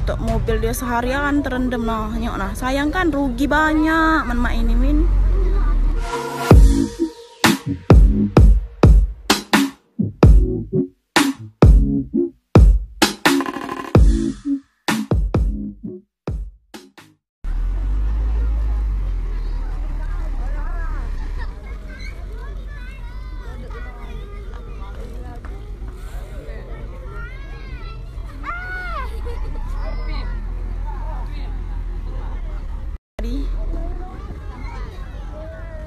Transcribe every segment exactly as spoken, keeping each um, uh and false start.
Motor mobil dio seharian terendam nah, nyok nah. Sayang kan, rugi banyak men mak ini, Min.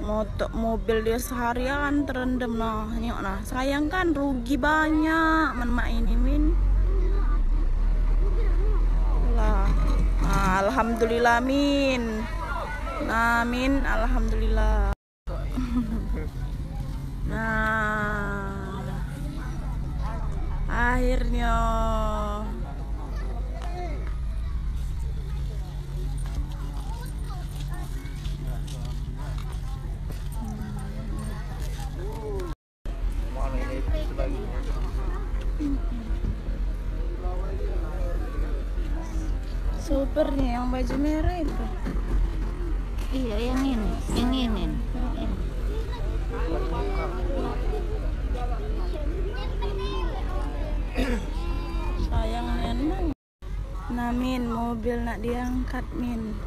Motor mobil dio seharian terendam nah, nyok nah. Sayang kan, rugi banyak men mak ini, Min. Lah, alhamdulillah, Min. Nah, Min, alhamdulillah. Nah, akhirnya. Supirnya yang baju merah itu. Iya, yang ini, yang ini. Sayang nian. Nah, Min, mobil nak diangkat, Min.